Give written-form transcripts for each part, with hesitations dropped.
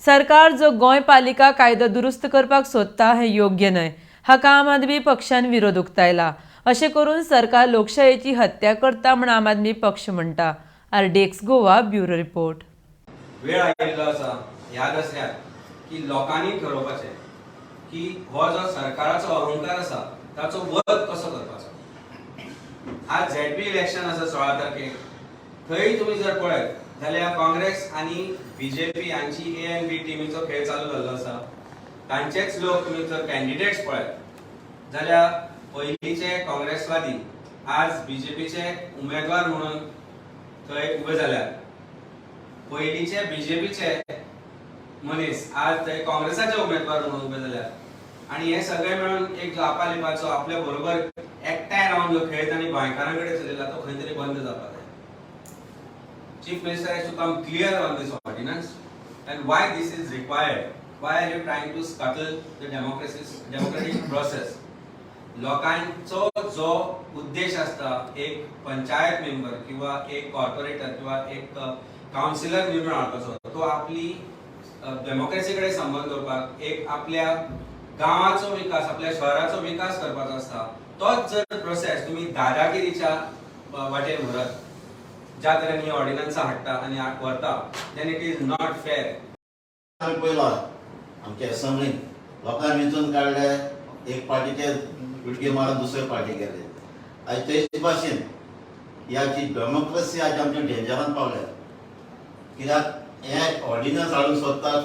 सरकार जो गोंय पालिका कायदो दुरुस्त करपाक सोदता हें योग्य न्हय. हाका आम आदमी पक्षान विरोध उक्तायला. अशें करून सरकार लोकशायेची हत्या करता म्हूण आम आदमी पक्ष म्हणटा. RDX Goa, bureau report. वेळ आयिल्लो आसा ह्या दसऱ्याक की लोकांनी ठरोवपाचें की हो जो सरकाराचो अहंकार आसा ताचो वध कसो करपाचो. आज झेडपी इलेक्शन आसा 16 तारखेक. थंय तुमी जर पळयत जाल्यार काँग्रेस आनी बीजेपी हांची ए आनी बी टिमीचो खेळ चालू जाल्लो आसा. तांचेच लोक तुमी जर कॅन्डिडेट्स पळयत जाल्यार पयलींचे काँग्रेसवादी आज बीजेपीचे उमेदवार म्हणून थंय उबे जाल्यात. पयलींचे बीजेपीचे मनीस आज ते काँग्रेसाचे उमेदवार म्हणून उबे जाल्यात आनी हे सगळे मेळून एक जो आपालिपाचो, आपल्या बरोबर एकठांय रावन जो खेळ तांणी गोंयकारां कडेन चलयला, तो खंय तरी बंद जावपाक जाय. Chief Minister has to come clear on this ordinance and why this is required. Why are you trying to scuttle the democracy, democratic process? लोकांचो जो उद्देश आसता, एक पंचायत मेंबर किंवा एक कॉर्पोरेटर किंवा एक कावन्सिलर निवडून हाडपाचो, तो आपली डेमोक्रेसी कडेन संबंद दवरपाक, एक आपल्या गांवाचो विकास, आपल्या शहराचो विकास करपाचो आसता. तोच जर प्रोसेस तुमी दादागिरीच्या वाटेन व्हरत, ज्या तरेन ही ऑर्डिनन्सां हाडटा आनी व्हरता, then it is not fair. आमी पयलो आमच्या असेंब्लीन लोकांनी वेंचून काडले, एक पार्टीचे उडकी मारून दुसरे पार्टी गेले. आयज तेच भाशेन ह्या जी डेमोक्रेसी आज आमच्या डेंजरान पावल्या, कित्याक हे ऑर्डिनन्स हाडूंक सोदतात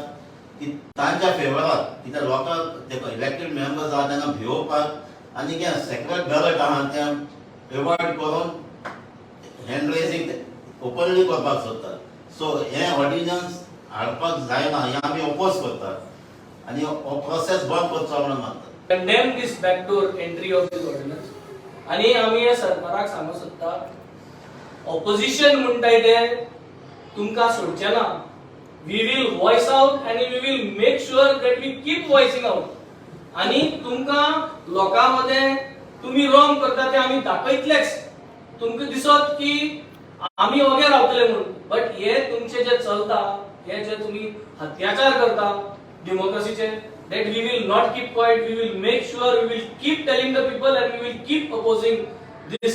की तांच्या फेवराक, कित्याक लोकांक, ते इलेक्टेड मेंबर्स आहा तांकां भिवोवपाक आनी कितें सेक्रेट बॅलट आहा तें एवॉयड करून हँड रेजींग ओपनली करपाक सोदतात. सो हे ऑर्डिनन्स हाडपाक जायना, हें आमी ओपोज करतात आनी हो प्रोसेस बंद करचो म्हणून मागतात. Condemn this backdoor entry of this ordinance आणि आमी हे सरकाराक सांगूंक सोदता, ऑपोजिशन म्हणटाय ते तुमकां सोडचे ना. We will voice out आनी we will make sure that we keep voicing out आणि तुमकां लोकां मदें तुमी रॉंग करता ते आमी दाखयतलेच. तुमकां दिसत की आमी ओगे रावतले म्हणून, बट हे तुमचे जे चलता, हे जे तुमी अत्याचार करता डेमोक्रेसीचे, that we will not keep quiet. We will make sure we will keep telling the people and we will keep opposing this.